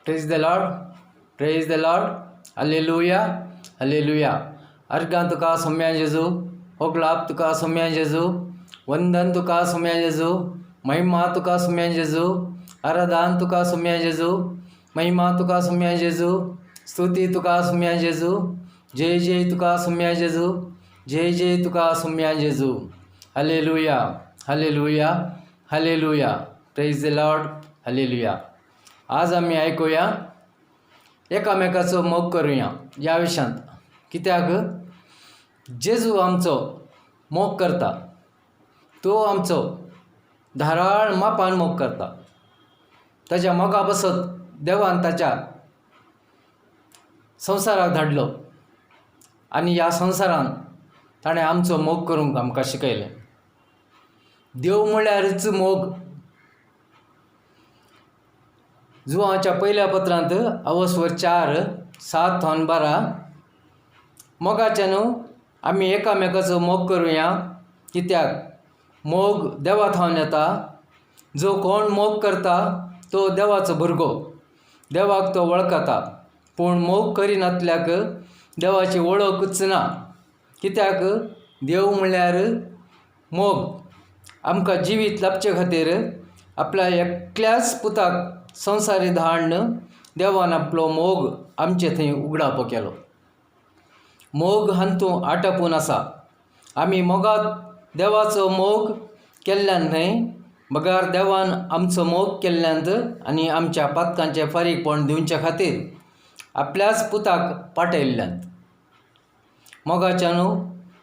Praise the Lord, praise the Lord, hallelujah, hallelujah. अर्गां तुका सोम्या जेजू, होगळाप तुका सोम्या जेजू, वंदन तुका सोम्या जेजू, महिमा तुका सोम्या जेजू, आराधन तुका सोम्या जेजू, महिमा तुका सोम्या जेजू, स्तुती तुका सोम्या जेजू, जय जय तुका सोम्या जेजू, जय जय तुका सोम्या जेजू. Hallelujah, hallelujah, hallelujah. Praise the Lord, hallelujah. आज आमी आयकुया एकामेकाचो मोग करुया ह्या विशयांत. कित्याक जेजू आमचो मोग करता, तो आमचो धाराळ मापान मोग करता. ताच्या मोगा पासत देवान ताच्या संवसाराक धाडलो आनी ह्या संवसारान ताणें आमचो मोग करूंक आमकां शिकयलें. देव म्हळ्यारच मोग. जुवांच्या पयल्या पत्रांत अवस्वर 4:7 12, मोगाचे न्हू आमी एकामेकाचो मोग करुया, कित्याक मोग देवा थावन येता. जो कोण मोग करता तो देवाचो भुरगो, देवाक तो वळखता. पूण मोग करिनातल्याक देवाची वळखूच ना, कित्याक देव म्हणल्यार मोग. आमकां जिवीत लाबचे खातीर आपल्या एकल्याच पुताक संवसारी धाडून देवान आपलो मोग आमचे थंय उगडापो केलो. मोग हातूं आटपून आसा. आमी मोगात देवाचो मोग केल्ल्यान न्हय, बगर देवान आमचो मोग केल्ल्यान आनी आमच्या पातकांचें फारीकपण दिवचे खातीर आपल्याच पुताक पाटयल्ल्यान. मोगाच्या न्हू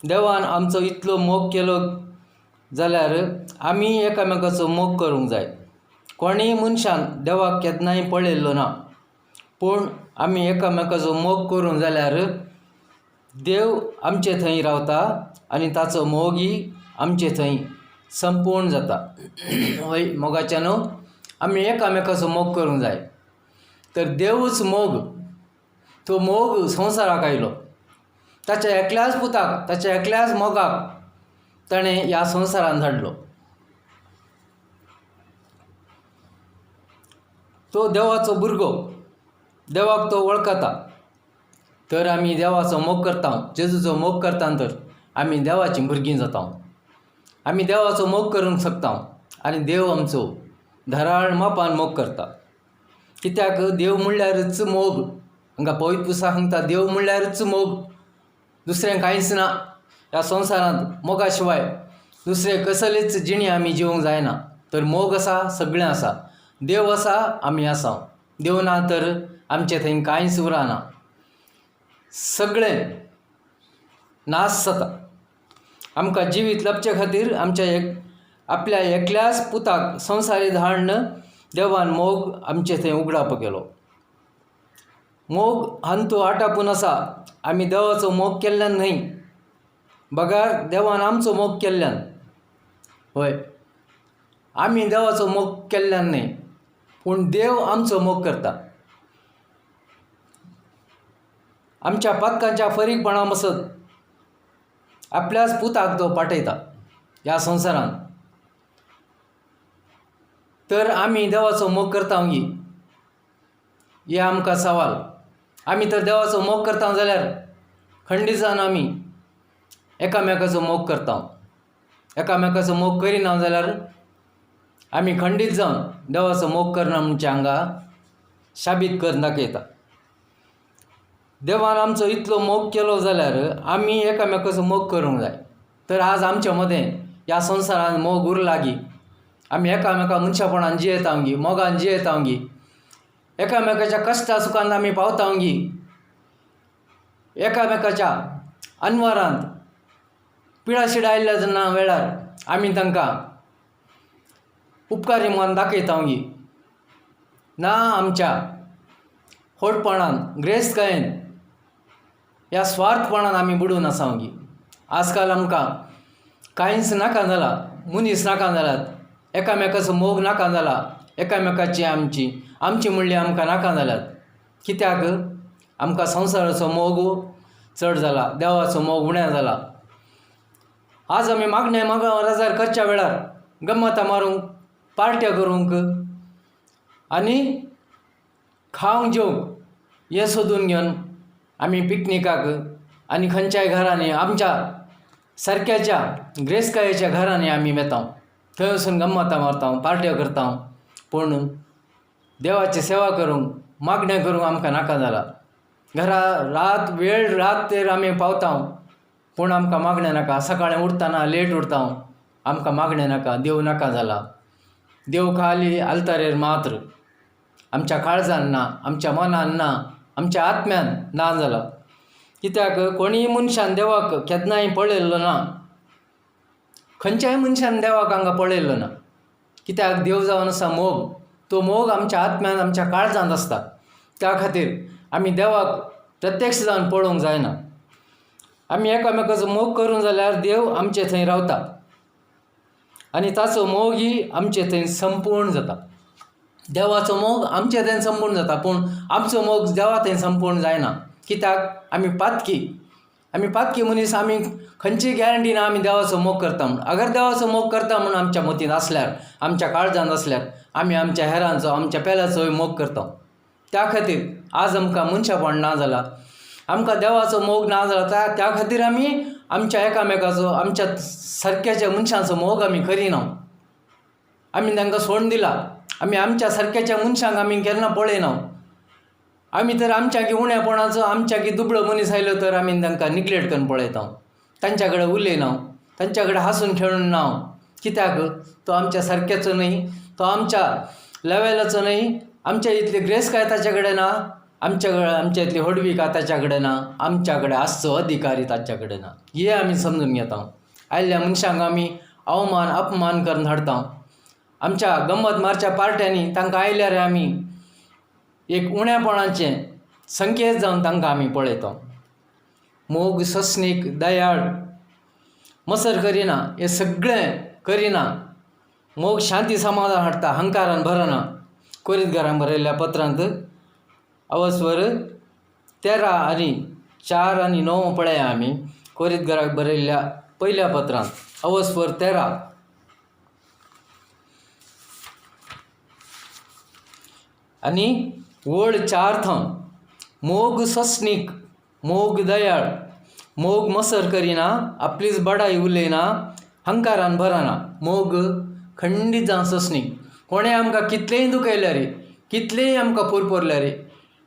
देवान आमचो इतलो मोग केलो जाल्यार आमी एकामेकाचो मोग करूंक जाय. कोणीय मनशान देवाक केन्नाय पळयल्लो ना, पूण आमी एकामेकाचो मोग करूंक जाल्यार देव आमचे थंय रावता आनी ताचो मोगूय आमचे थंय संपूर्ण जाता. हय मोगाच्या न्हू आमी एकामेकाचो मोग करूंक जाय. तर देवूच मोग, तो मोग संवसाराक आयलो. ताच्या एकल्याच पुताक, ताच्या एकल्याच मोगाक ताणें ह्या संवसारान धाडलो. तो देवाचो भुरगो, देवाक तो वळखता. तर आमी देवाचो मोग करता, जेजूचो मोग करता, तर आमी देवाचीं भुरगीं जाता. आमी देवाचो मोग करूंक शकता आनी देव आमचो धाराळ मापान मोग करता. कित्याक देव म्हणल्यारच मोग. हांगा पवित्र पुस्तक सांगता, देव म्हणल्यारच मोग, दुसरें कांयच ना. ह्या संवसारांत मोगा शिवाय दुसरें कसलीच जिणी आमी जिवंक जायना. तर मोग आसा, सगळें आसा. देव आसा, आमी आसा. देव ना तर आमचें थंय कांयच उरना, सगळें नाश जाता. आमकां जिवीत लाबचे खातीर आमच्या एक आपल्या एकल्याच पुताक संवसारी धाडून देवान मोग आमचे थंय उगडापो केलो. मोग हातूं आटापून आसा. आमी देवाचो मोग केल्ल्यान न्हय, बगर देवान आमचो मोग केल्ल्यान. हय, आमी देवाचो मोग केल्ल्यान न्हय, पूण देव आमचो मोग करता. आमच्या पातकांच्या फरीकपणा पासत आपल्याच पुताक तो पाठयता ह्या संवसारांत. तर आमी देवाचो मोग करता गी, हे आमकां सवाल. आमी तर देवाचो मोग करता जाल्यार खंडीत जावन आमी एकामेकाचो मोग करता. एकामेकाचो मोग करिना जाल्यार आमी खंडीत जावन देवाचो मोग करना म्हणचे हांगा शाबीत करून दाखयता. देवान आमचो इतलो मोग केलो जाल्यार आमी एकामेकाचो मोग करूंक जाय. तर आज आमच्या मदें ह्या संवसारान मोग उरला गी, आमी एकामेका मनशापणान जियेता गी, मोगान जियेता गी, एकामेकाच्या कश्टा सुखान आमी पावता गी, एकामेकाच्या अनवरांत पिडाशिडा आयिल्ल्या जेन्ना वेळार आमी तांकां उपकारी मन दाखयता गी ना, आमच्या होडपणान ग्रेस्तकायेन ह्या स्वार्थपणान आमी बुडून आसा गी. आजकाल आमकां कांयच नाका जालां, मनीस नाका जाल्यात, एकामेकाचो मोग नाका जाला, एकामेकाची आमची आमची म्हणली आमकां नाका जाल्यात. कित्याक आमकां संवसाराचो मोग चड जाला, देवाचो मोग उण्या जाला. आज आमी मागणें माग रजार करच्या वेळार गम्मतां मारूंक, पार्ट्यो करूंक आनी खावंक जेवंक हें सोदून घेवन आमी पिकनिकाक आनी खंयच्याय घरांनी आमच्या सारक्याच्या गिरेस्तकायेच्या घरांनी आमी वेता, थंय वचून गम्मतां मारता, पार्ट्यो करता. पूण देवाची सेवा करूंक, मागणें करूंक आमकां नाका जालां. घरा रात वेळ रात तेर आमी पावता, पूण आमकां मागणें नाका. सकाळीं उठतना लेट उठता, आमकां मागणें नाका, देव नाका जाला. देव खाली आल्तारेर मात्र, आमच्या काळजान ना, आमच्या मनान ना, आमच्या आत्म्यान ना जाला. कित्याक कोणीय मनशान देवाक केन्नाय पळयल्लो ना, खंयच्याय मनशान देवाक हांगा पळयल्लो ना. कित्याक देव जावन आसा मोग, तो मोग आमच्या आत्म्यान, आमच्या काळजांत आसता. त्या खातीर आमी देवाक प्रत्यक्ष जावन पळोवंक जायना. आमी एकामेकाचो मोग करूंक जाल्यार देव आमचे थंय रावता आनी ताचो मोगूय आमचे थंय संपूर्ण जाता. देवाचो मोग आमचे थंय संपूर्ण जाता, पूण आमचो मोग देवा थंय संपूर्ण जायना. कित्याक आमी पातकी, आमी पातकी मनीस. आमी खंयची गॅरंटी ना आमी देवाचो मोग करता म्हूण. अगर देवाचो मोग करता म्हूण आमच्या मतींत आसल्यार, आमच्या काळजांत आसल्यार, आमी आमच्या हेरांचो, आमच्या पेल्याचोय मोग करता. त्या खातीर आज आमकां मनशापण ना जाला, आमकां देवाचो मोग ना जाला. त्या खातीर आमी आमच्या एकामेकाचो, आमच्या सारक्याच्या मनशांचो मोग आमी करिना. आमी तांकां सोडून दिला. आमी आमच्या सारक्याच्या मनशांक आमी केन्ना पळयना. आमी तर आमच्या की उणेपणाचो, आमच्या की दुबळो मनीस आयलो तर आमी तांकां निग्लेक्ट करून पळयता, तांच्या कडेन उलयना, तांच्या कडेन हांसून खेळून ना. कित्याक तो आमच्या सारक्याचो न्हय, तो आमच्या लेवलाचो न्हय, आमच्या इतली ग्रेस काय ताच्या कडेन ना, आमच्या कडेन आमच्या इतली व्हडवीक ताच्या कडेन ना, आमच्या कडेन आसचो अधिकारी ताच्या कडेन ना. हे आमी समजून घेता. आयिल्ल्या मनशांक आमी अवमान अपमान करून हाडटा. आमच्या गम्मत मारच्या पार्ट्यांनी तांकां आयल्यार आमी एक उणेपणाचें संकेत जावन तांकां आमी पळयता. मोग सस्नीक, दयाळ, मसर करिना, हें सगळें करिना. मोग शांती समाधान हाडटा, अहंकारान भरना. कोरीत घरान बरयल्ल्या पत्रांत अवस्वर 13 आनी 4 आनी 9 पळया आमी. कोरीत घराक बरयल्ल्या पयल्या पत्रांत अवस्वर 13 आनी वळ 4 थंय मोग सस्नीक, मोग दयाळ, मोग मसर करिना, आपलीच बडाय उलयना, हंकारान भरना. मोग खंडीत जावन सस्नीक. कोणें आमकां कितलेंय दुखयल्यार, कितलेंय आमकां पुरपुरल्यार,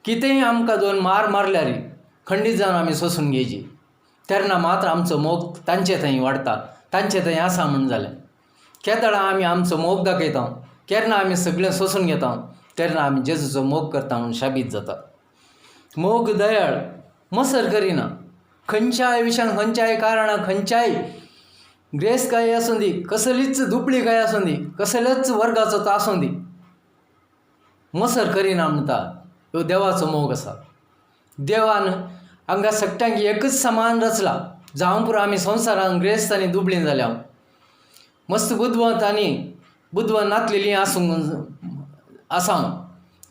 कितेंय आमकां दोन मार मारल्यार खंडीत जावन आमी सोंसून घेयची. तेन्ना मात्र आमचो मोग तांचे थंय वाडटा, तांचे थंय आसा म्हूण जालें. केदळां आमी आमचो मोग दाखयता, केन्ना आमी सगळें सोंसून घेता, तेन्ना आमी जेजूचो मोग करता म्हूण शाबीत जाता. मोग दयाळ, मसर करिना. खंयच्याय विशयान, खंयच्याय कारणाक, खंयच्याय गिरेस्तकाय आसूं दी, कसलीच दुबळीकाय आसूं दी, कसल्याच वर्गाचो तो आसूं दी, मसर करिना म्हणटा. ह्यो देवाचो मोग आसा. देवान हांगा सगळ्यांक एकच समान रचला. जावं पुरो आमी संवसारान गिरेस्त आनी दुबळीं जाल्या, मस्त बुदवंत आनी बुदवंत नातलेलीं आसूंक आसा.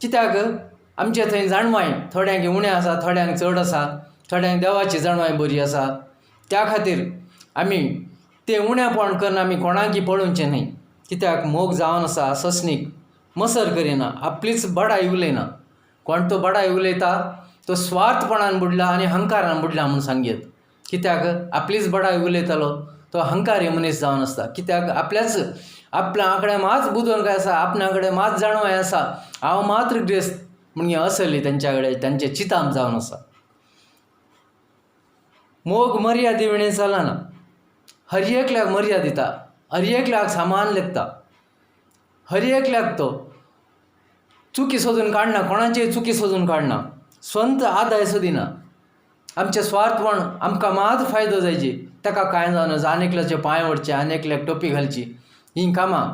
कित्याक आमचे थंय जाणवाय थोड्यांक उणें आसा, थोड्यांक चड आसा, थोड्यांक देवाची जाणवाय बरी आसा. त्या खातीर आमी तें उणेपण करून आमी कोणाकी पळोवचें न्हय. कित्याक मोग जावन आसा सस्नीक, मसर करिना, आपलीच बडाय उलयना. कोण तो बडाय उलयता तो स्वार्थपणान बुडला आनी अहंकारान बुडला म्हूण सांगयेत. कित्याक आपलीच बडाय उलयतालो तो अहंकारी मनीस जावन आसता. कित्याक आपल्याच आपल्या आंकड्या मात बुदवंत काय आसा, आपणा कडेन मात जाणवाय आसा, हांव मात्र गिरेस्त म्हूण असली तांच्या कडेन तांचें चिंताप जावन आसा. मोग मर्यादे विणें चलना. हर एकल्याक मर्यादा दिता, हर एकल्याक सामान लेखता, हर एकल्याक तो चुकी सोदून काडना, कोणाचीय चुकी सोदून काडना, स्वंत आदाय सोदिना. आमचें स्वार्थपण आमकां मात फायदो जायची, ताका कांय जावना, आनी एकल्याचे पांय ओडचे, आनी एकल्याक टोपी घालची, हीं कामां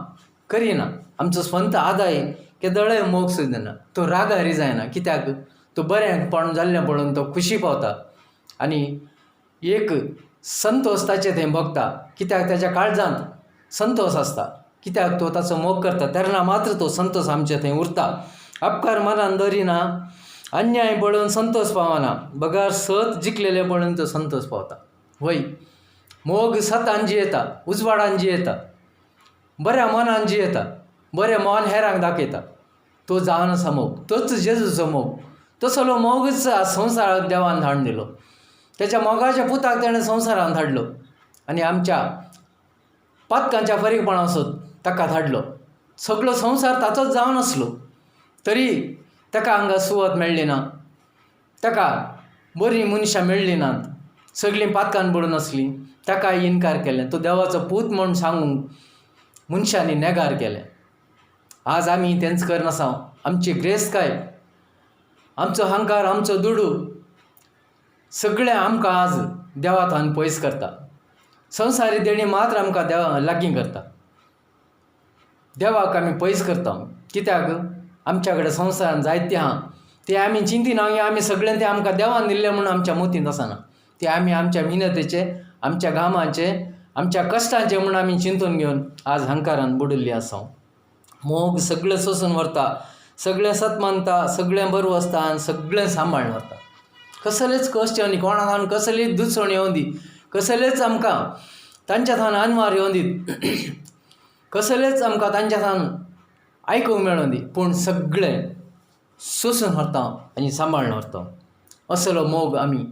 करिना. आमचो स्वंत आदाय केदळय मोग सोदिना. तो रागारी जायना. कित्याक तो बरेंपण जाल्लें पळोवन तो खुशी पावता आनी एक संतोस ताचे थंय भोगता. कित्याक ताच्या काळजांत संतोस आसता. कित्याक तो ताचो मोग करता तेन्ना मात्र तो संतोस आमचे थंय उरता. अपकार मनान दरिना, अन्याय पळोवन संतोस पावना, बगर सत जिखलेलें पळोवन तो संतोस पावता. वय मोग सतान जियेता, उजवाडान जियेता, बऱ्या मनान जियेता, बरें मन हेरांक दाखयता. तो जावन आसा मोग, तोच जेजूचो मोग. तसलो मोगूच संवसाराक देवान धाडून दिलो. तेच्या मोगाच्या पुताक तेणें संवसारान धाडलो आनी आमच्या पातकांच्या फरीकपणा वचत ताका धाडलो. सगलो संवसार ताचोच जावन आसलो तरी ताका हांगा सुवात मेळ्ळी ना, ताका बरीं मनशां मेळ्ळीं नात, सगळीं पातकान बुडून आसलीं. ताका इनकार केलें, तो देवाचो पूत म्हूण सांगूंक मनशांनी नेगार केलें. आज आमी तेंच करनासा. आमची ग्रेस्तकाय, आमचो अहंकार, आमचो दुडू सगळें आमकां आज देवा थावन पयस करता. संवसारी देणी मात्र आमकां देवा लागीं करता, देवाक आमी पयस करता. कित्याक आमच्या कडेन संवसारान जायते आहा ते आमी चिंतिना की आमी सगळें तें आमकां देवान दिल्लें म्हूण आमच्या मतींत आसना. ते आमी आमच्या मिनतेचे, आमच्या घामाचे, आमच्या कश्टांचे म्हूण आमी चिंतून घेवन आज हंकारान बुडिल्ली आसा. मोग सगळें सोंसून व्हरता, सगळें सत मानता, सगळें बरें आसता आनी सगळें सांबाळून व्हरता. कसलेच कश्ट येवंदी, कोणा थावन कसलीच दुसवण येवंदी, कसलेच आमकां तांच्या थावन अनवार येवंदी, कसलेच आमकां तांच्या थावन आयकूंक मेळोंदी, पूण सगळें सोंसून व्हरता आनी सांबाळून व्हरता. असलो मोग आमी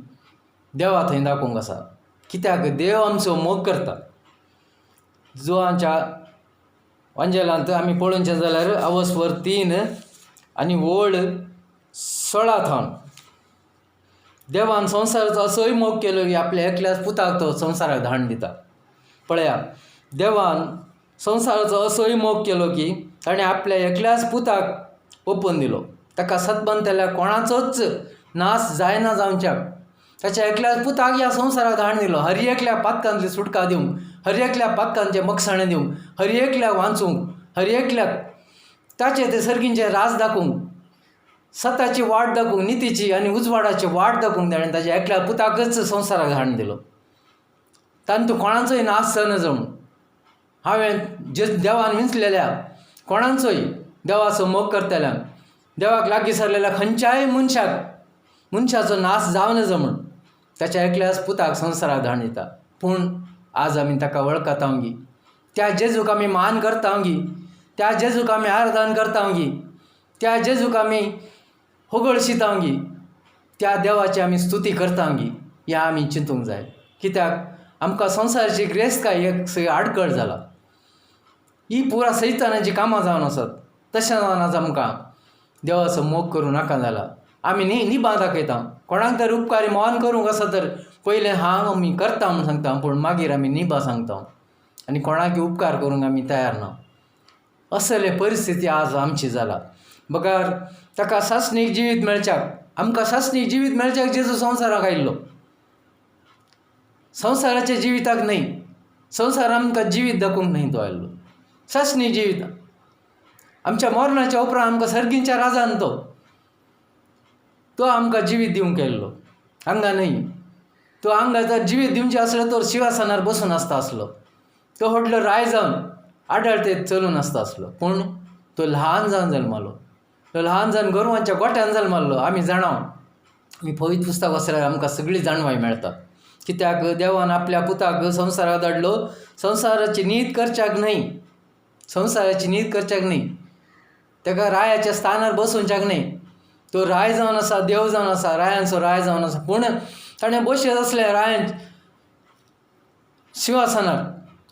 देवा थंय दाखोवंक आसा. कित्याक देव आमचो मोग करता. जुवांच्या वांजेलांत आमी पळोवचें जाल्यार अवस्वर 3 आनी वळ 16 थावन देवान संवसाराचो असोय मोग केलो की आपल्या एकल्याच पुताक तो संवसाराक धाडून दिता. पळया, देवान संवसाराचो असोय मोग केलो की ताणें आपल्या एकल्याच पुताक ओपून दिलो. ताका सतबंतल्या कोणाचोच नाश जायना जावच्याक ताच्या एकल्याच पुताक ह्या संवसाराक धाडून दिलो. हर एकल्या पातकांतली सुटका दिवंक, हर एकल्या पातकांचें मकसाणें दिवंक, हर एकल्याक वाचूंक, हर एकल्याक ताचे ते सर्गींचे राज दाखोवंक, सताची वाट दाखोवंक, नितीची आनी उजवाडाची वाट दाखोवंक ताणें ताच्या एकल्या पुताकच संवसाराक धाडून दिलो. तातूंत कोणाचोय नाश जायना जावं. हांवें जे देवान विंचलेल्या कोणाचोय देवाचो मोग करतल्यांक, देवाक लागीं सरलेल्या खंयच्याय मनशाक मनशाचो नाश जावं नजो म्हूण ताच्या एकल्याच पुताक संवसाराक धाडून दिता. पूण आज आमी ताका वळखता गी, त्या जेजूक आमी मान करता गी, त्या जेजूक आमी आराधन करता गी, त्या जेजूक आमी होगळशिता गी, त्या देवाची आमी स्तुती करता गी, ह्या आमी चिंतूंक जाय. कित्याक आमकां संवसाराची ग्रेस्तकाय एक सगळी आडकळ जाला. ही पुरा सैतानाची कामां जावन आसात. तशें जावन आज आमकां देवाचो मोग करूं नाका जाला. आमी न्ही निबां दाखयता, कोणाक तर उपकारी मान करूंक आसा तर पयलें हांव आमी करता म्हूण सांगता, पूण मागीर आमी निबां सांगता आनी कोणाकय उपकार करूंक आमी तयार ना. असले परिस्थिती आज आमची जाला. बगर ताका सासणीक जिवीत मेळच्याक, आमकां सासणीक जिवीत मेळच्याक जेजू संवसाराक आयिल्लो. संवसाराच्या जिविताक न्हय, संवसार आमकां जिवीत दाखोवंक न्हय तो आयिल्लो. सासणीक जिवीत आमच्या मरणाच्या उपरांत आमकां सर्गींच्या राजान तो तो आमकां जिवीत दिवंक आयिल्लो. हांगा न्हय, तो हांगा जर जिवीत दिवचें आसलो तर शिंवासनार बसून आसता आसलो, तो व्हडलो राय जावन आडळतेत चलून आसता आसलो. पूण तो ल्हान जावन जल्मालो, तो ल्हान जावन गोरवांच्या गोट्यान जल्माल्लो. आमी जाणा, आमी पवित्र पुस्तक वाचल्यार आमकां सगळी जाणवाय मेळटा. कित्याक देवान आपल्या पुताक संवसाराक धाडलो संवसाराची नीत करच्याक न्हय, संवसाराची नीत करच्याक न्हय, ताका रायाच्या स्थानार बसोवच्याक न्हय. तो राय जावन आसा, देव जावन आसा, रायांचो राय जावन आसा, पूण ताणें बशेत आसलें रायान शिंवासनार,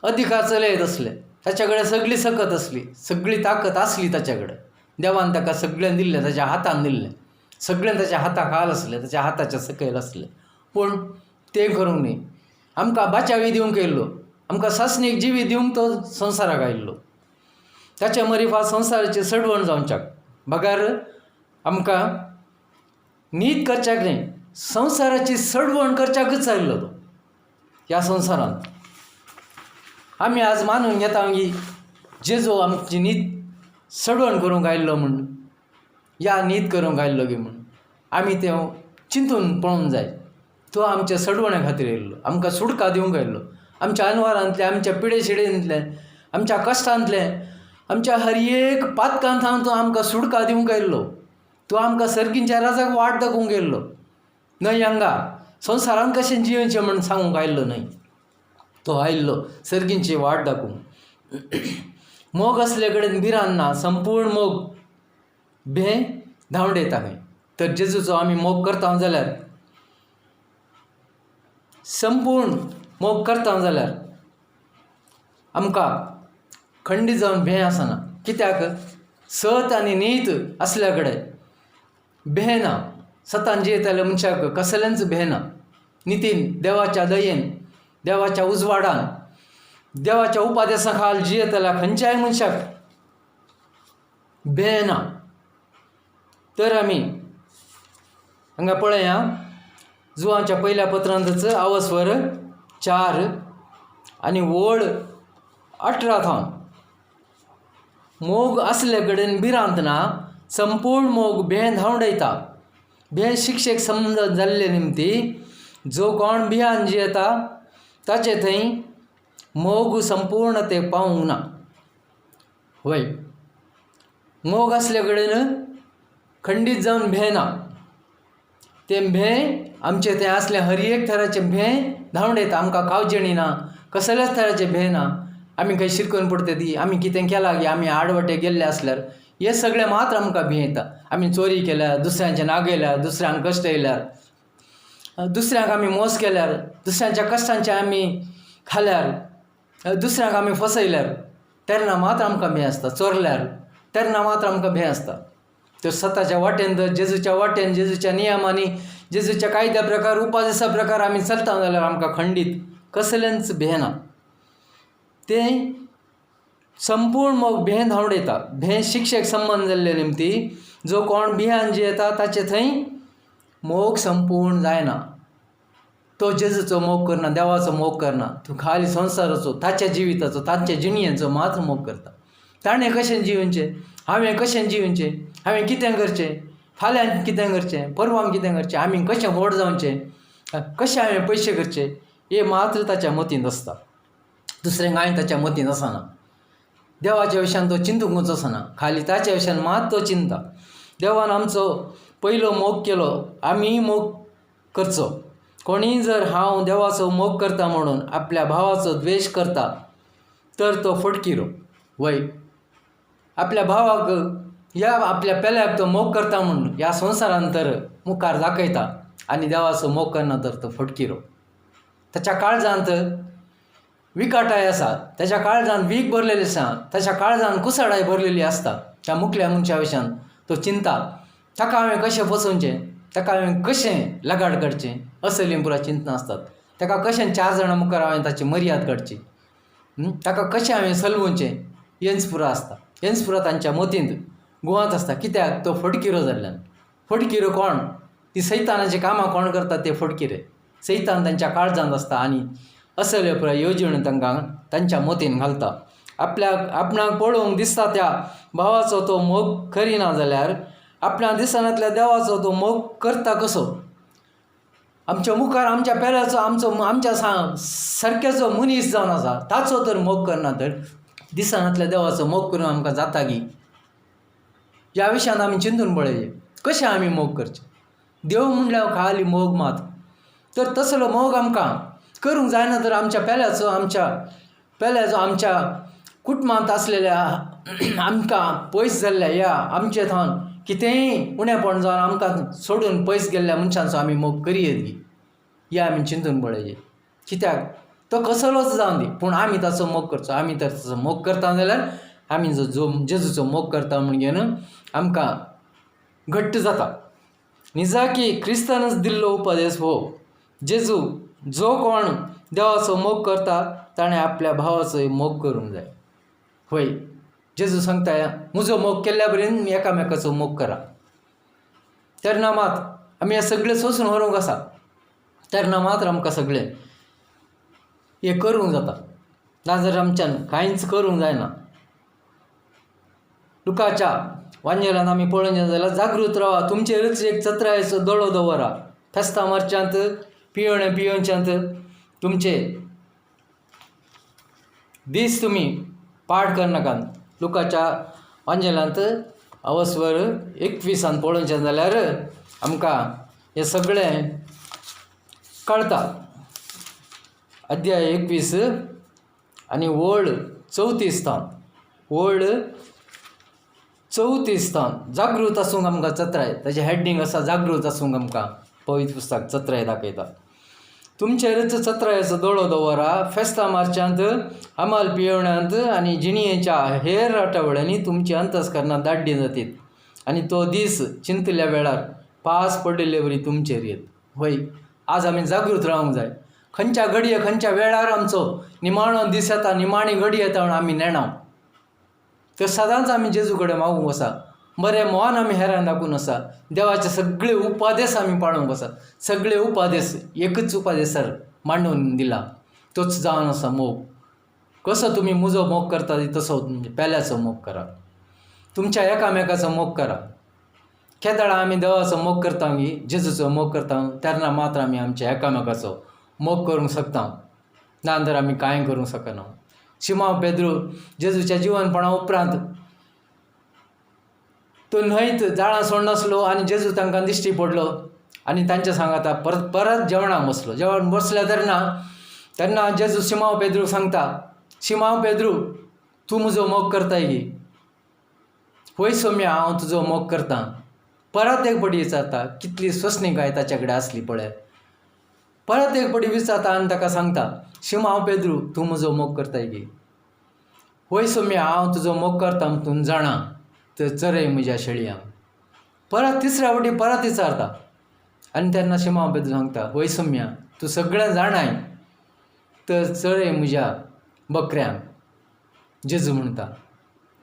अधिकार चलयत आसले. ताच्या कडेन सगळी सकत आसली, सगळी ताकत आसली ताच्या कडेन. देवान ताका सगळें दिल्लें, ताच्या हातान दिल्लें, सगळें ताच्या हाता खाल आसलें, ताच्या हाताच्या सकयल आसलें. पूण तें करूंक न्हय, आमकां बाचावी दिवंक येयल्लो, आमकां सासणीक जिवीत दिवंक तो संवसाराक आयिल्लो. ताच्या मरिफा संवसाराचें सडवण जावच्याक बगर आमकां नीत करच्याक न्हय, संवसाराची सडवण करच्याकच आयिल्लो तो ह्या संवसारांत. आमी आज मानून घेता की जेजू आमची नीत सडवण करूंक आयिल्लो म्हूण, या नीत करूंक आयिल्लो गी म्हूण आमी तें चिंतून पळोवंक जाय. तो आमच्या सडवणे खातीर येयल्लो, आमकां सुटका दिवंक आयिल्लो. आमच्या अनवारांतले, आमच्या पिडेशिडेंतले, आमच्या कश्टांतले, आमच्या हर एक पातकांत थावन तो आमकां सुटका दिवंक आयिल्लो. तो आमकां सर्गींच्या राजाक वाट दाखोवंक येयल्लो न्हय, हांगा संवसारांत कशें जियेवचें म्हूण सांगूंक आयिल्लो न्हय, तो आयिल्लो सर्गींची वाट दाखोवंक. मोग असले कडेन भिरांत ना, संपूर्ण मोग भें धांवडयता खंय. तर जेजूचो आमी मोग करता जाल्यार, संपूर्ण मोग करता जाल्यार आमकां खंडीत जावन भें आसना. कित्याक सत आनी नीत आसल्या कडेन भें ना. सतान जियेतल्या मनशाक कसलेंच भें ना. नितीन देवाच्या दयेन, देवाच्या उजवाडान, देवाच्या उपादेसा खाल जियेतल्या खंयच्याय मनशाक भें ना. तर आमी हांगा पळया जुवांच्या पयल्या पत्रांतच आवस्वर 4 आनी वळ 18 थावन. मोग आसले कडेन भिरांत ना, संपूर्ण मोग भें धांवडयता. भें शिक्षेक समज जाल्ले निमती जो कोण भियान जियेता ताचे थंय मोग संपूर्ण ते पावूंक ना. वय मोग आसले कडेन खंडीत जावन भें ना. तें भें आमचें तें आसलें हर एक थराचें भें धांवडयता. आमकां कावजेणी ना, कसल्याच थराचें भें ना. आमी खंय शिरकून पडटा ती, आमी कितें केलां की आमी आडवटे गेल्ले आसल्यार हें सगळें मात्र आमकां भंय येता. आमी चोरी केल्यार, दुसऱ्यांचे नागयल्यार, दुसऱ्यांक कश्ट येयल्यार, दुसऱ्यांक आमी मोस केल्यार, दुसऱ्यांच्या कश्टांचे आमी खाल्यार, दुसऱ्यांक आमी फसयल्यार तेन्ना मात्र आमकां भंय आसता. चोरल्यार तेन्ना मात्र आमकां भंय आसता. तर सताच्या वाटेन, तर जेजूच्या वाटेन, जेजूच्या नियमांनी, जेजूच्या कायद्या प्रकार, उपादेसा प्रकार आमी चलता जाल्यार आमकां खंडीत कसलेंच भंय ना. तें संपूर्ण मोग भें धांवडयता. भें शिक्षेक संबंद जाल्ले निमती जो कोण भियान जियेता ताचे थंय मोग संपूर्ण जायना. तो जेजूचो मोग करना, देवाचो मोग करना, तूं खाली संवसाराचो, ताच्या जिविताचो, ताच्या जिणयेचो मात्र मोग करता. ताणें कशें जिवचें, हांवें कशें जिवचें, हांवें कितें करचें, फाल्यां कितें करचें, परवां कितें करचें, आमी कशें व्हड जावचें, कशें हांवें पयशे करचे, हें मात्र ताच्या मतींत आसता. दुसरें कांय ताच्या मतींत आसना. देवाच्या विशयान तो चिंतूंकच आसना, खाली ताच्या विशयान मात तो चिंता. देवान आमचो पयलो मोग केलो, आमीय मोग करचो. कोणीय जर हांव देवाचो मोग करता म्हणून आपल्या भावाचो द्वेश करता तर तो फटकिरो. वय आपल्या भावाक ह्या आपल्या पेल्याक तो मोग करता म्हूण ह्या संवसारान तर मुखार दाखयता आनी देवाचो मोग करना तर तो फटकिरो. ताच्या काळजांत विकाटाय आसा, ताच्या काळजांत वीख भरलेली आसा, ताच्या काळजांत कुसाडाय भरलेली आसता. त्या मुखल्या मनशा विशयान तो चिंता, ताका हांवें कशें फसोवचें, ताका हांवें कशें लगाड काडचें, असलीं पुरा चिंतना आसतात. ताका कशें 4 जाणां मुखार हांवें ताची मर्याद काडची, ताका कशें हांवें सलवचें, हेंच पुरो आसता. हेंच पुरो तांच्या मतींत गुवांत आसता. कित्याक तो फटकिरो जाल्ल्यान. फटकिरो कोण? ती सैतानाचीं कामां कोण करता ते फटकिरे. सैतान तांच्या काळजांत आसता आनी असल्यो पुराय येवजण्यो तांकां तांच्या मतीन घालता. आपल्याक आपणाक पळोवंक दिसता त्या भावाचो तो मोग करिना जाल्यार आपल्या दिसनांतल्या देवाचो तो मोग करता कसो? आमच्या मुखार आमच्या पेल्याचो आमचो आमच्या सारक्याचो मनीस जावन आसा ताचो तर मोग करना तर दिसनांतल्या देवाचो मोग करून आमकां जाता गी? ह्या विशयान आमी चिंतून पळयचें कशें आमी मोग करचें. देव म्हणल्यार खाली मोग मात, तर तसलो मोग आमकां करूंक जायना तर आमच्या पेल्याचो, आमच्या पेल्याचो, आमच्या कुटुंबांत आसलेल्या आमकां पयस जाल्ल्या ह्या आमचे थावन कितेंय उणेपण जावन आमकां सोडून पयस गेल्ल्या मनशांचो आमी मोग करयेत गी? हे आमी चिंतून पळयचें. कित्याक तो कसलोच जावन दी पूण आमी ताचो मोग करचो. आमी तर ताचो मोग करता जाल्यार आमी जो जेजूचो मोग करता म्हणजे न्हू आमकां घट्ट जाता. निजाकी क्रिस्तानच दिल्लो उपदेस हो, जेजू जो कोण देवाचो मोग करता ताणें आपल्या भावाचोय मोग करूंक जाय. होय जेजू सांगता म्हजो मोग केल्ल्या बरेन एकामेकाचो मोग करा. तेन्ना मात आमी हें सगळें सोंसून व्हरूंक आसा, तेन्ना मात्र आमकां सगळें हें करूंक जाता, नाजाल्यार आमच्यान कांयच करूंक जायना. लुकाच्या वांजेलान आमी पळोवचें जाल्यार जागृत रावा, तुमचेरच एक चत्रायेचो दोळो दवरा, फेस्तां मारच्यांत पियोणे पियोवच्यांत तुमचे दीस तुमी पाड करनाकात. लुकाच्या वांजेलांत अवस्वर 21 पळोवचें जाल्यार आमकां हें सगळें कळटा. अध्याय 21 आनी वळ 34 थावन, वळ चवथी स्थान जागृत आसूंक आमकां चत्राय. ताजें हेडींग आसा जागृत आसूंक आमकां पवित्र पुस्तक चत्राय दाखयता. तुमचेरच चत्रायेचो दोळो दवरा. फेस्तां मारच्यांत, अमाल पियोवण्यांत आनी जिणयेच्या हेर राटावळ्यांनी तुमची अंतस्करणां दाड्डी जातीत आनी तो दीस चिंतल्या वेळार पास पडिल्ले वरी तुमचेर येत. वय, आज आमी जागृत रावंक जाय. खंयच्या घडये खंयच्या वेळार आमचो निमाणो दीस येता, निमाणी घडी येता म्हूण आमी नेणा. तर सदांच आमी जेजू कडेन मागूंक आसा. बरें मन आमी हेरांक दाखोवन आसा. देवाचे सगळे उपादेस आमी पाळूंक आसा. सगळे उपादेस एकूच उपादेसार मांडून दिला, तोच जावन आसा मोग. कसो तुमी म्हजो मोग करता तसो पेल्याचो मोग करा, तुमच्या एकामेकाचो मोग करा. केदळा आमी देवाचो मोग करता गी, जेजूचो मोग करता, तेन्ना मात्र आमी आमच्या एकामेकाचो मोग करूंक शकता, ना तर आमी कांय करूंक शकना. शिमांव पेद्रू जेजूच्या जिवनपणा उपरांत तो न्हंयत जाळां सोडनासलो आनी जेजू तांकां दिश्टी पडलो आनी तांच्या सांगाता परत परत जेवणाक बसलो. जेवण बसले तेन्ना तेन्ना जेजू शिमांव पेद्रूक सांगता, शिमांव पेद्रू, तूं म्हजो मोग करताय गी? होय सोम्या, हांव तुजो मोग करतां. परत एक पटी विचारता. कितली सोंसणीकाय ताच्या कडेन आसली पळय. परत एक पटी विचारता आनी ताका सांगता, शिमांव पेद्रू, तूं म्हजो मोग करताय गी? होय सोम्या, हांव तुजो मोग करता तूं जाणा, तर चरय म्हज्या शेळयांक. परत तिसऱ्या फावटी परत विचारता आनी तेन्ना शिमांव पेद्रू सांगता, होय सोम्या, तूं सगळें जाणाय, तर चरय म्हज्या बकऱ्यांक. जेजू म्हणटा.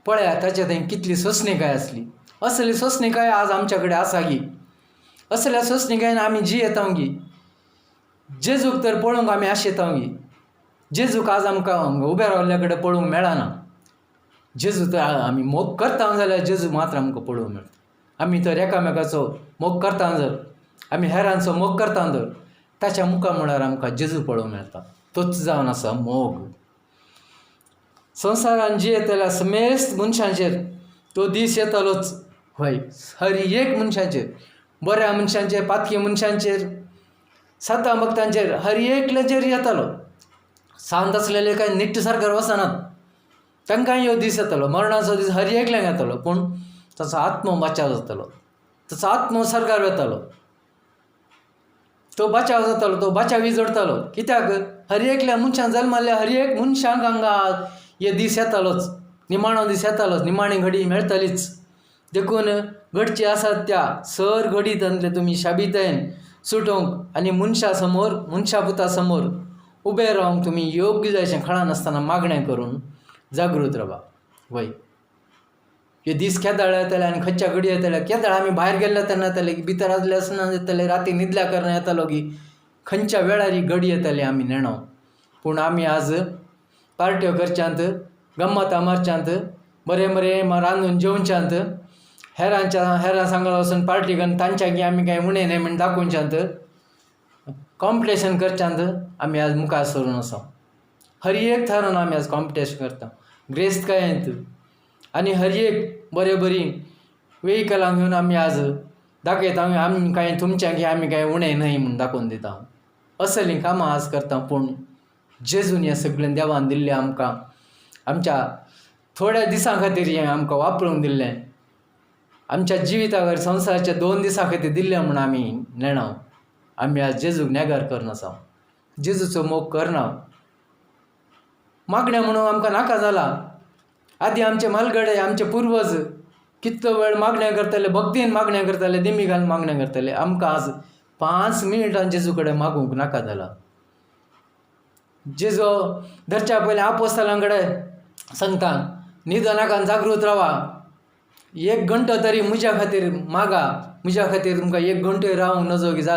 पळया ताच्या थंय कितली सोंसणीकाय आसली. असली सोंसणीकाय आज आमच्या कडेन आसा गी? असल्या सोंसणीकायेन आमी जियेता गी? जेजूक तर पळोवंक आमी आशेता गी? जेजूक आज आमकां उबे रावल्ल्या कडेन पळोवंक मेळना. जेजू तर आमी मोग करता जाल्यार जेजू मात्र आमकां पळोवंक मेळटा. आमी तर एकामेकाचो मोग करता जर, आमी हेरांचो मोग करता जर, ताच्या मुखार म्हळ्यार आमकां जेजू पळोवंक मेळटा. तोच जावन आसा मोग. संवसारान जियेतल्या समेस्त मनशांचेर तो दीस येतलोच. हय, हर एक मनशाचेर, बऱ्या मनशांचेर, पातकी मनशांचेर, सातां भक्तांचेर, हर एकल्याचेर येतलो. सांत आसलेले काय निट्ट सारकार वचनात, तांकांय ह्यो दीस येतलो. मरणाचो दीस हर एकल्याक येतलो, पूण ताचो आत्मो बचाव जातलो, ताचो आत्मो सरकार वतालो, तो बचाव जातालो, तो बचाव जोडतालो. कित्याक हर एकल्या मनशान जल्मल्ल्या हर एक मनशांक हांगा हे दीस येतालोच, निमाणो दीस येतालोच, निमाणी घडी मेळटलीच. देखून घडची आसात त्या सर घडीतांतले तुमी शाबितायेन सुटोवंक आनी मनशा समोर, मनशा पुता समोर उबे रावंक तुमी योग्य जायशें खळा नासतना मागणें करून जागृत रावा. वय, हे दीस केदाळ येतले आनी खंयच्या घडी येतले? केदाळ आमी भायर गेल्ले तेन्ना येतले की भितर आसले आसतना येतले, राती न्हिदल्या कारणान येतालो की, खंयच्या वेळार ही घडी येतली आमी नेणो. पूण आमी आज पार्ट्यो करच्यांत, गम्मतां मारच्यांत, बरें बरें रांदून जेवच्यांत, हेरांच्या हेरां सांगात वचून पार्टी करून तांच्या आमी कांय उणें न्हय म्हण दाखोवच्यांत, कॉम्पिटिशन करच्यांत आमी आज मुखार सरून आसा. हर एक थारान आमी आज कॉम्पिटिशन करता ग्रेस्तकायेंत आनी हर एक बरे बरीं वेहिकलां घेवन आमी आज दाखयता आमी कांय तुमच्या आमी कांय उणें न्हय म्हूण दाखोवन दिता. असलीं कामां आज करता. पूण जेजून हें सगळें देवान दिल्लें आमकां आमच्या थोड्या दिसां खातीर हें आमकां वापरूंक दिल्लें, आमच्या जिविता संवसाराच्या 2 दिसां खातीर दिल्लें म्हूण आमी नेणा. आमी आज जेजूक नेगार करना, जेजूचो मोग करना. मागणें म्हणून आमकां नाका जाला. आदी आमचे म्हालगडे, आमचे पुर्वज कितलो वेळ मागण्या करताले, भक्तीन मागण्या करताले, दिमी घालून मागण्या करताले. आमकां आज 5 मिनटां जेजू कडेन मागूंक नाका जाला. जेजू धरच्या पयलीं आपोस्तलां कडेन सांगता, न्हिदो नाका, जागृत रावा, 1 घंटो तरी म्हज्या खातीर मागा, म्हज्या खातीर तुमकां 1 घंटो रावंक नजो की, जा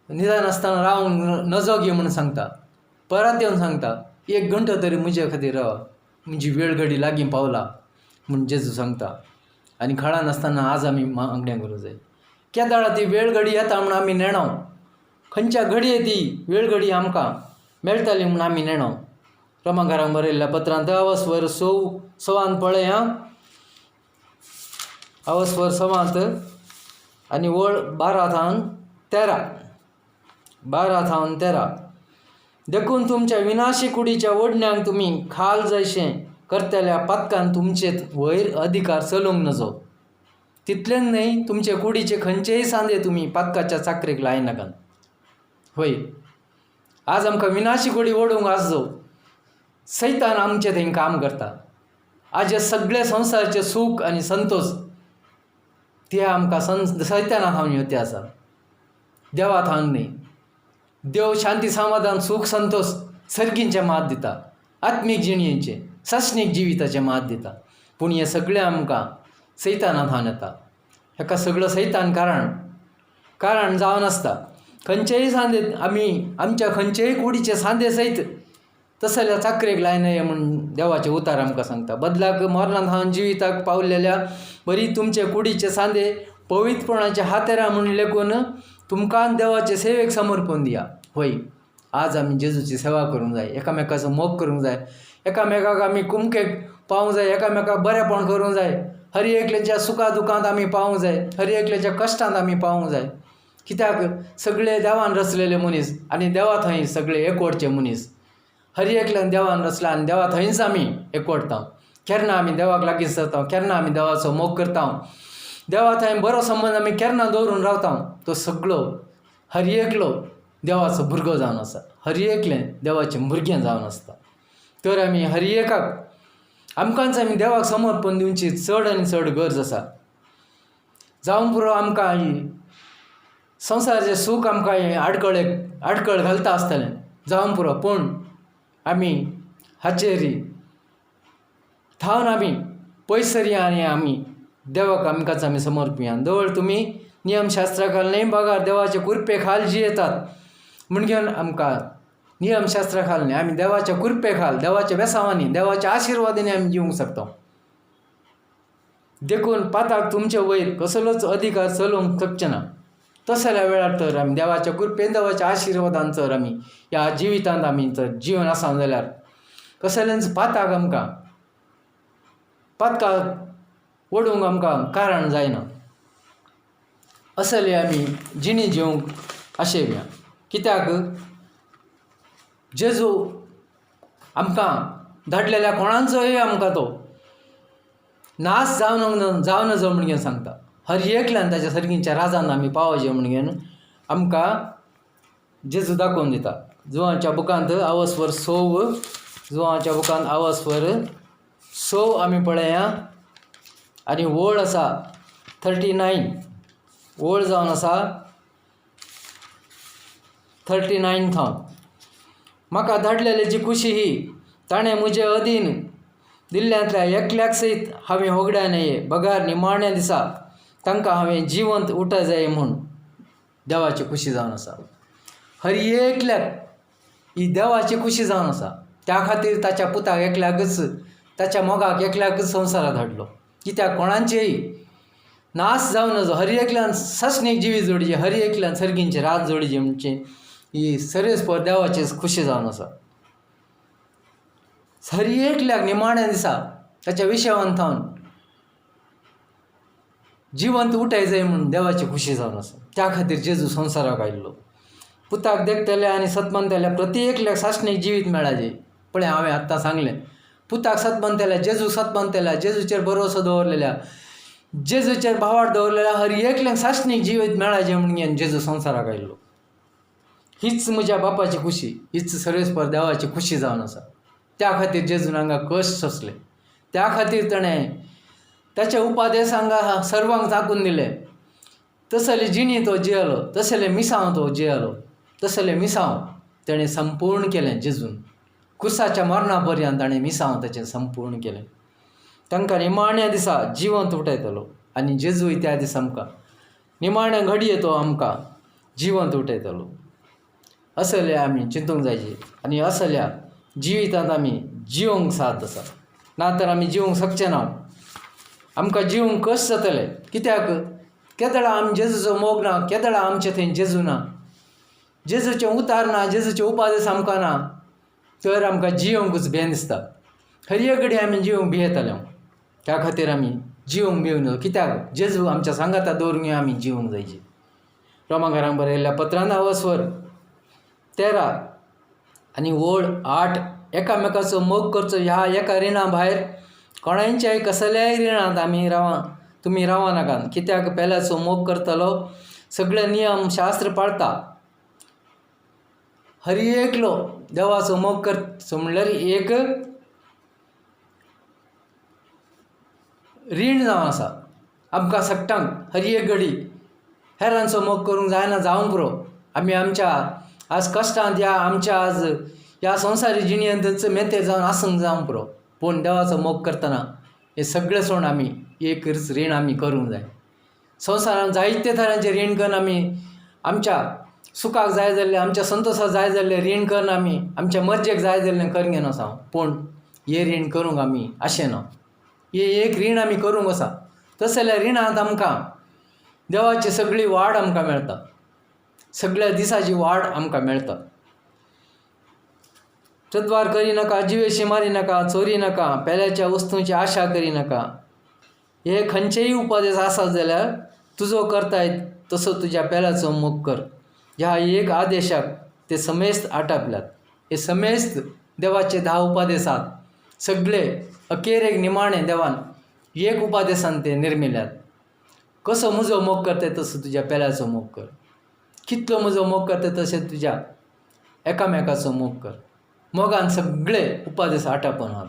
न्हिदनासतना रावंक नजो गी म्हूण सांगता. परत येवन सांगता, 1 घंटो तरी म्हज्या खातीर रावा, म्हजी वेळ घडी लागीं पावला म्हूण जेजू सांगता. आनी खळा नासतना आज आमी मागण्या करूंक जाय. केदाळा ती वेळ घडी येता म्हूण आमी नेणो, खंयच्या घडये ती वेळ घडी आमकां मेळटली म्हूण आमी नेणो. रोमांकारांक बरयल्ल्या पत्रांत अवस्वर 6 पळया, अवस्वर 6 आनी वळ 12 थावन 13, 12 थावन 13. देखून तुमच्या विनाशी कुडीच्या ओडण्यांक तुमी खाल जायशें करतल्या पातकान तुमचे वयर अधिकार चलोवंक नजो. तितलेंच न्हय, तुमचे कुडीचे खंयचेय सांदे तुमी पातकाच्या चाकरेक लायनाकात. होय, आज आमकां विनाशी गोडी ओडूंक आसजो सैतान आमचें थंय काम करता. आज हे सगळे संवसाराचे सूख आनी संतोश ते आमकां सैताना थावन येवते आसा, देवा थावन न्हय. देव शांती समाधान सूख संतोश सर्गींचें मात दिता, आत्मीक जिणेचें सासणीक जिविताचें मात दिता. पूण हें सगळें आमकां सैताना थावन येता. हेका सगळो सैतान कारण कारण जावन आसता. खंयचेय सांदे आमी आमच्या खंयचेय कुडीचे सांदे सयत तसल्या चाकरेक लायनाय म्हूण देवाचें उतार आमकां सांगता. बदलाक मरणान थावन जिविताक पावलेल्या बरी तुमचे कुडीचे सांदे पवित्रपणाचे हातेरा म्हूण लेखून तुमकां देवाचे सेवेक समर्पण दिया. होय, आज आमी जेजूची सेवा करूंक जाय, एकामेकाचो मोग करूंक जाय, एकामेकाक आमी कुमकेक पावूंक जाय, एकामेकाक बरेपण करूंक जाय, हर एकल्याच्या सुखा दुखांत आमी पावूंक जाय, हर एकल्याच्या कश्टांत आमी पावूंक जाय. कित्याक सगळे देवान रचलेले मनीस आनी देवा थंय सगळे एकवटचे मनीस. हर एकल्यान देवान रचला आनी देवा थंयच आमी एकवटता. केन्ना आमी देवाक लागीं सरता, केन्ना आमी देवाचो मोग करता, देवा थंय बरो संबंद आमी केन्ना दवरून रावता, तो सगळो हर एकलो देवाचो भुरगो जावन आसा, हर एकलें देवाचें भुरगें जावन आसता. तर आमी हर एकाक आमकांच आमी देवाक समर्पण दिवची चड आनी चड गरज आसा. जावं पुरो आमकां ही संवसाराचें सूख आमकां हें आडकळेक आडकळ घालता आसतलें, जावं पुरो, पूण आमी हाचेर थावन आमी पयस सरया आनी आमी देवाक आमकांच आमी समर्पया. दवर तुमी नियमशास्त्रा खाल न्हय बगर देवाचे कुरपे खाल जियेतात म्हण घेवन आमकां नियमशास्त्रा खाल न्हय, आमी देवाच्या कुरपे खाल, देवाच्या बेसांवांनी, देवाच्या आशिर्वादांनी आमी जिवंक शकता. देखून पाताक तुमचे वयर कसलोच अधिकार चलोवंक शकचे ना. तसल्या वेळार तर आमी देवाच्या कृपेन देवाच्या आशिर्वादान जर आमी ह्या जिवितांत आमी जर जिवन आसा जाल्यार कसलेंच पाताक आमकां पातकाक ओडूंक आमकां कारण जायना. असले आमी जिणी जिवंक आशेवया. कित्याक जेजू आमकां धाडलेल्या कोणाचोय आमकां तो नाश जावन जावं नजो म्हण सांगता. हर एकल्यान ताच्या सर्गींच्या राजान आमी पावोवचें म्हण घेवन आमकां जेजू दाखोवन दिता. जुवांच्या बुकांत आवसवर सोव, जुवांच्या बुकांत आवसवर सोव आमी पळया आनी ओळ आसा 39, ओळ जावन आसा 39 थावन. म्हाका धाडलेल्याची खुशी ही ताणें म्हजे अधीन दिल्ल्यांतल्या एकल्याक सयत हांवें होगड्या न्हय, बगार निमाण्या दिसा तांकां हांवें जिवंत उठा जाय म्हूण देवाची खुशी जावन आसा. हर एकल्याक ही देवाची खुशी जावन आसा. त्या खातीर ताच्या पुताक एकल्याकच, ताच्या मोगाक एकल्याकच संवसारांत धाडलो. कित्याक कोणाचेय नाश जावन नजो, हर एकल्यान सासणीक जिवीत जोडचें, हर एकल्यान सर्गींचे रात जोडचें म्हणचे ही सर्वेस्पर देवाची खुशी जावन आसा. हर एकल्याक निमाण्या दिसा ताच्या विशयान थावन जिवंत उठाय जाय म्हूण देवाची खुशी जावन आसा. त्या खातीर जेजू संवसाराक आयिल्लो. पुताक देखतले आनी सतमनतल्या प्रति एकल्याक सासणीक जिवीत मेळाजे. पळय हांवें आत्तां सांगलें, पुताक सतमनतल्या, जेजू सतमनतल्या, जेजूचेर भरोसो दवरलेल्या, जेजूचेर भावार्थ दवरलेल्या हर एकल्याक सासणीक जिवीत मेळाचें म्हूण जेजू संवसाराक आयिल्लो. हीच म्हज्या बापाची खुशी, हीच सर्वेस्पर देवाची खुशी जावन आसा. त्या खातीर जेजून हांगा कश्ट सोंसले. त्या खातीर ताणें ताचे उपादेस हांगा सर्वांक दाखोवन दिले. तसले जिणी तो जियेलो, तसले मिसांव तो जियेलो, तसले मिसांव ताणें संपूर्ण केलें जेजून. कुसाच्या मरणा पर्यंत ताणें मिसांव ताचें संपूर्ण केलें. तांकां निमाण्या दिसा जिवंत उठयतलो आनी जेजूय त्या दिसा आमकां निमाण्या घडये तो आमकां जिवंत उठयतलो. असले आमी चिंतूंक जायचे आनी असल्या जिवितांत आमी जिवंक साथ आसा. ना तर आमी जिवंक शकचे ना. आमकां जिवंक कश्ट जातले. कित्याक केदळा आमी जेजूचो मोग ना, केदळा आमचे थंय जेजू ना, जेजूचें उतार ना, जेजूचे उपादेस आमकां ना, तर आमकां जिवंकूच भियेन दिसता. हर एक घडी आमी जिवंक भियेताले. त्या खातीर आमी जिवंक भिवून, कित्याक जेजू आमच्या सांगाता दवरून आमी जिवंक जायचे. रोमाकारांक बरयल्ल्या पत्रान आवस्वर 13 आनी ओळ 8 एकामेकाचो मोग करचो ह्या एका रिणा भायर कोणाच्याय कसल्याय रिणांत आमी राव तुमी रावं नाकात. कित्याक पेल्याचो मोग करतलो सगळे नियम शास्त्र पाळता. हर एकलो देवाचो मोग करचो म्हणल्यार एक रीण जावन आसा आमकां सगटांक हर एक घडी हेरांचो मोग करूंक जायना जावंक पुरो. आमी आमच्या आज कश्टांत ह्या आमच्या आज ह्या संवसारी जिणेंतच मेते जावन आसूंक जावंक पुरो, पूण देवाचो मोग करतना हें सगळें सोडून आमी एक रीण आमी करूंक जाय. संवसारांत जायते तरांचें रीण करून आमी आमच्या सुखाक जाय जाल्लें, आमच्या संतोशाक जाय जाल्लें रीण करून आमी आमच्या मर्जेक जाय जाल्लें करून घेवन आसा. पूण हें रीण करूंक आमी आशें ना. हें एक रीण आमी करूंक आसा. तशें जाल्यार रिणांत आमकां देवाची सगळी वाड आमकां मेळटा, सगळ्या दिसाची वाड आमकां मेळटा. चतवार करी नाका, जिवेशी मारी नाका, चोरी नाका, पेल्याच्या वस्तूंची आशा करी नाका. हे खंयचेय उपदेश आसात जाल्यार तुजो करताय तसो तुज्या पेल्याचो मोग कर. ह्या एक आदेशाक ते समेस्त आटापल्यात. हे समेस्त देवाचे 10 उपदेश आसात. सगळे अखेरेक निमाणे देवान एक उपदेसान ते निर्मिल्यात. कसो म्हजो मोग करताय तसो तुज्या पेल्याचो मोग कर, कितलो म्हजो मोग करताय तशें तुज्या एकामेकाचो मोग कर. मोगान सगळे उपदेश आटापून आहात.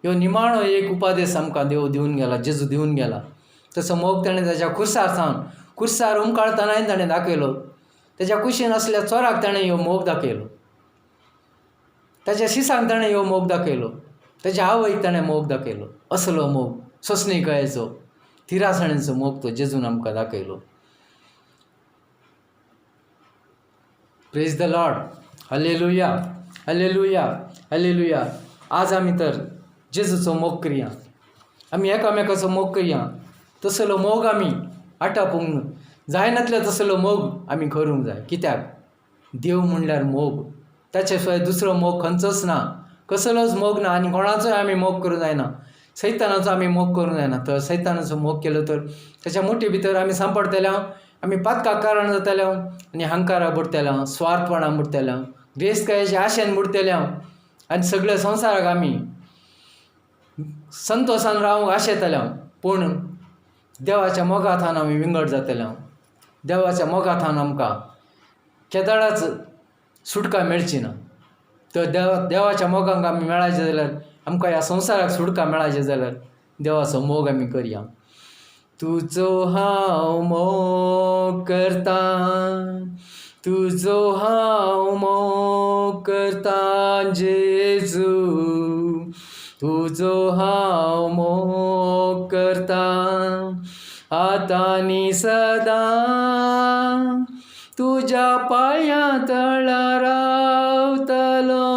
ह्यो निमाणो एक उपदेश आमकां देव दिवन गेला, जेजू दिवन गेला. तसो मोग ताणें ताच्या खुर्सार सावन खुर्सार उमकाळतनाय ताणें दाखयलो. ताच्या कुशीन आसल्या चोराक ताणें ह्यो मोग दाखयलो, ताच्या शिसांक ताणें ह्यो मोग दाखयलो, ताच्या आवयक ताणें मोग दाखयलो. असलो मोग सोंसणीकायेचो थिरासणेचो मोग तो जेजून आमकां दाखयलो. Praise the Lord. Hallelujah, hallelujah, hallelujah. आज आमी तर जेजूचो मोग करया, आमी एकामेकाचो मोग करया. तसलो मोग आमी आटापूंक जायनातलो तसलो मोग आमी करूंक जाय. कित्याक देव म्हणल्यार मोग, ताचे शिवाय दुसरो मोग खंयचोच ना, कसलोच मोग ना. आनी कोणाचोय आमी मोग करूंक जायना. सैतानाचो आमी मोग करूंक जायना. तर सैतानाचो मोग केलो तर ताच्या मोटी भितर आमी सांपडटले, आमी पातकाक कारण जातले आनी हंकारा बुडटले, स्वार्थपणां बुडटले, गिरेस्तकायेच्या आशेन बुडटले आनी सगळ्या संवसाराक आमी संतोशान रावंक आशेतले. पूण देवाच्या मोगाथान आमी विंगड जातले. देवाच्या मोगाथान आमकां केदळाच सुटका मेळची ना. तर देवाच्या मोगांक आमी मेळाचें जाल्यार, आमकां ह्या संवसाराक सुटका मेळाचें जाल्यार देवाचो मोग आमी करया. तुजो हांव मोग करता, तुजो हांव मोग करता जेजू, तुजो हांव मोग करता आतां आनी सदां, तुज्या पांयां तळा रावतलो,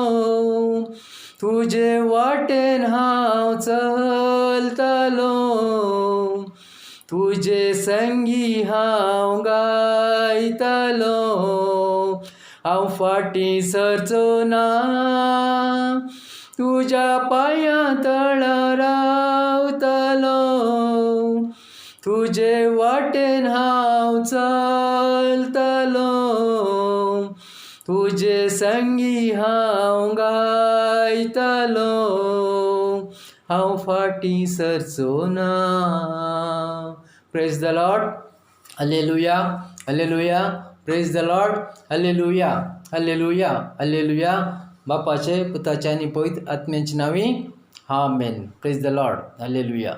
तुजे वाटेन हांव चलतलो, तुजे संगी हांव गायतलो, हांव फाटीं सरचो ना, तुज्या पांयां तळा रावतलो, तुजे वाटेन हांव चलतलो, तुजे संगी हांव गायतलो, हांव फाटीं सरचो ना. Praise the Lord. Hallelujah, hallelujah. Praise the Lord. Hallelujah, hallelujah, hallelujah. बापाचे, पुताचे आनी पवित्र आत्म्याचे नांवी आमेन. Praise the Lord. Hallelujah.